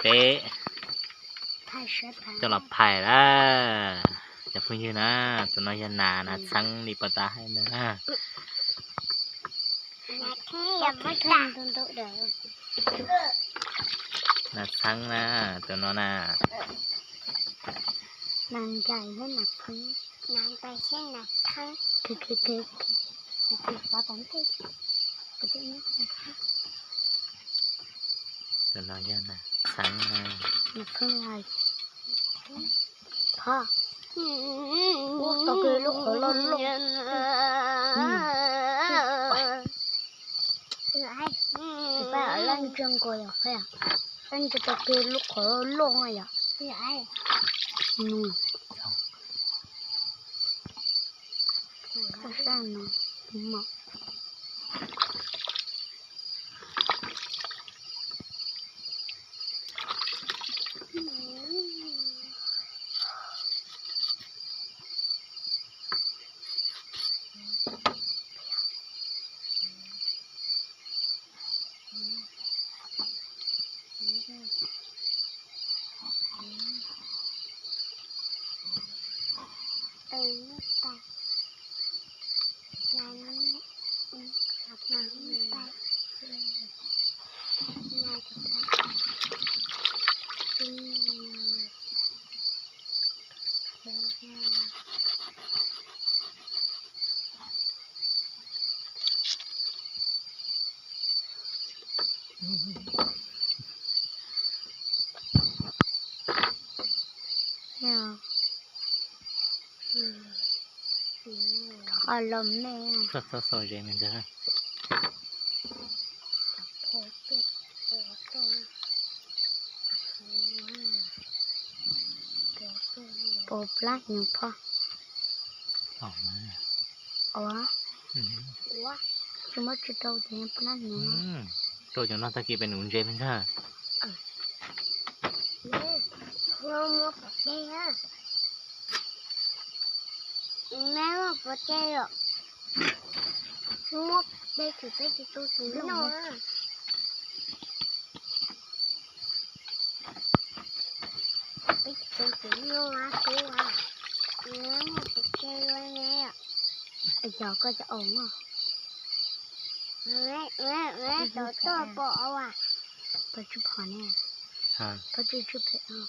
peb coj los phais lawm. Cov phooj ywg na, tus no yog nas, nas txheeb li puag ta hais ntag na. Nas txheeb na, tus no na. Tus no yog nas txheeb na. Tau kiag lub qhov loj loj. Laj ntsia nkaus yom, laj ntsia tau kiag lub qhov loj loj yom. Sab no mos. Txhob los me. Txhob xauj ze me ntag. Puas plab hnyuv phoj? Ua, tsis muab tsis rau ces plab hnyuv. Rau cov no tag kis peb nuv ntses me ntag. Muab pov tseg, muab pov tseg, muab pov tseg tsis peb tsis tu tsis noj. Peb tsis tu tsis noj kub, muab pov tseg ua ne. Yog koj cov aus. Pom tsis pom ne. Pom tsis tsis pom.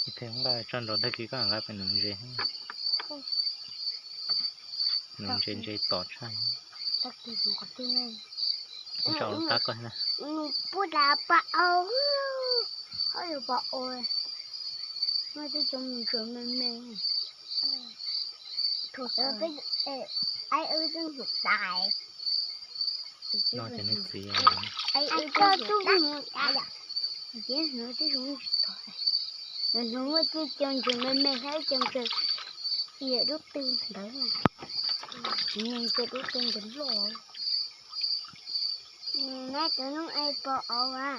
Ib phem nqa tso nrog tag kis koj nqa pem nuv ntses. Nuv ntses ntses tom tshaj. Tag kis mus qhov twg ne? Tab koj na. Nws pub tas pa au, ho yog pa au. Muaj tej cov mus ntsuas me me. Thaum peb, ai wb twb mus tais. No ces nws txiv. Ai wb twb mus tais yom. Ces hnov tej zoo tsis tau. Hnov muaj tej cov ntsuas me me thiab cov ntsuas yam dub tw ntawd. Tsis me cov dub tw ntawd loj. Neb cov noob e pom au a.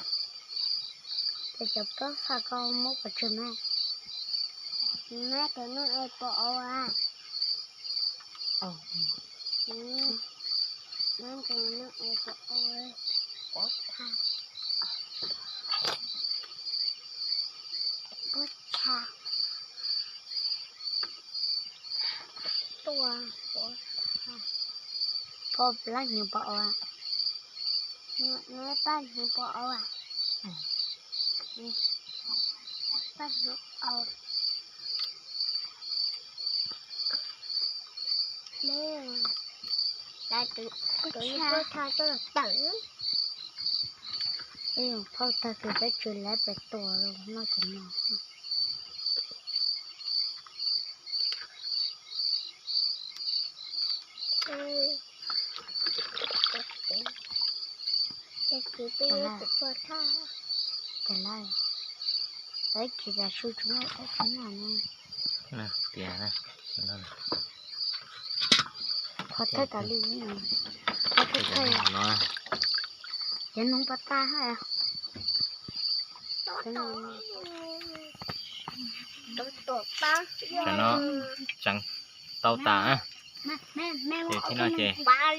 Ces cov pob txha ko muab pov tseg mas. Neb cov noob e pom au a. Neb cov noob e pom au. Pob txha. Pob txha. Tua pob txha. Pab hnyuv pom au a. Neb pab hnyuv pom au a. Pab hnyuv au. Tus pob txha tuaj tawm. Ib yam phauj tag kis peb tsis lawv pem tua los noj cov no. Ces lawv, lawv chim tas su tsis muaj, tsis muaj no. Tias, qhov thawj tas li, qhov thawj thawj no. Ces nug pas tas ha. Tam no tseev tau tas. Ces thib no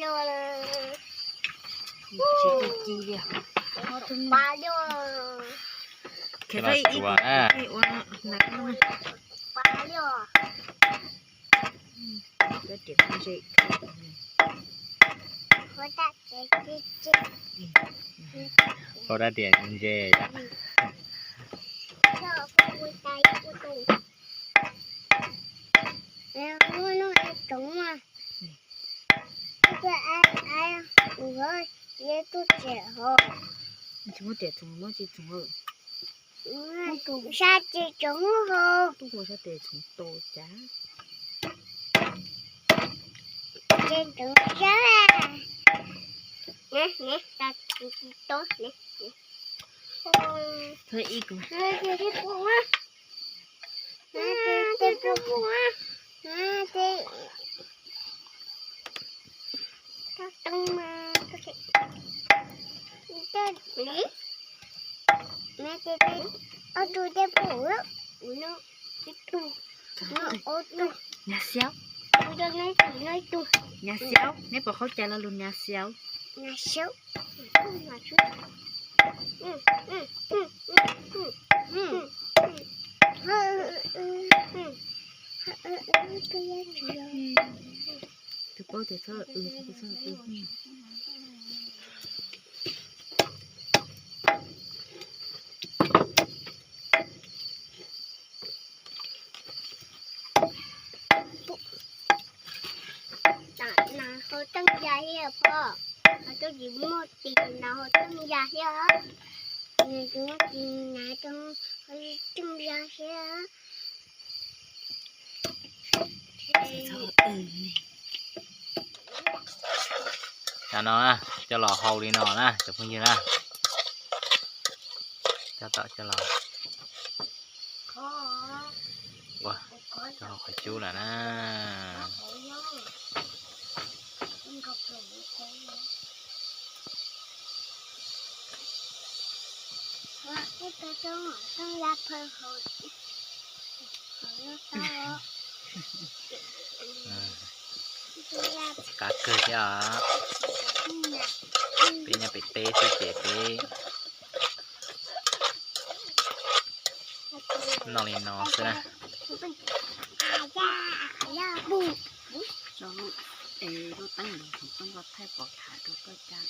ces los tsuav na. Pau dab tias ntses. Tsis muab riam txoov, muab tsis txoov. Sab tsis txoov hau. Tub hu sab tes txoov tau cas. Tsis txoov sab. Neb, neb, tsis tau, neb. Thov ib kuv. Neb, neb, neb, neb, neb, neb, ob tug tej pum, ib tug, ob tug. Nyav xiaub. Nyav xiaub, neb pom qhov cas lo lus nyav xiaub? Nyav xiaub. Tus paub tias txhob ua, tus txhob ua. Nas hau tseem ya thiab pog, hau tseem tsis muaj tis, nas hau tseem ya thiab. Nws tsis muaj tis, nas hau tseem ya thiab. Cov no na, coj los hau li no na cov phooj ywg na. Coj tom coj los ua, coj hau qhov cub lawm na. Qab kawg thiab os. Peb nyob pem teb xwb ces peb noj li no xwb na. Es lub teeb ntawd kuv txoj nkoj thaij pom tham rau koj cab.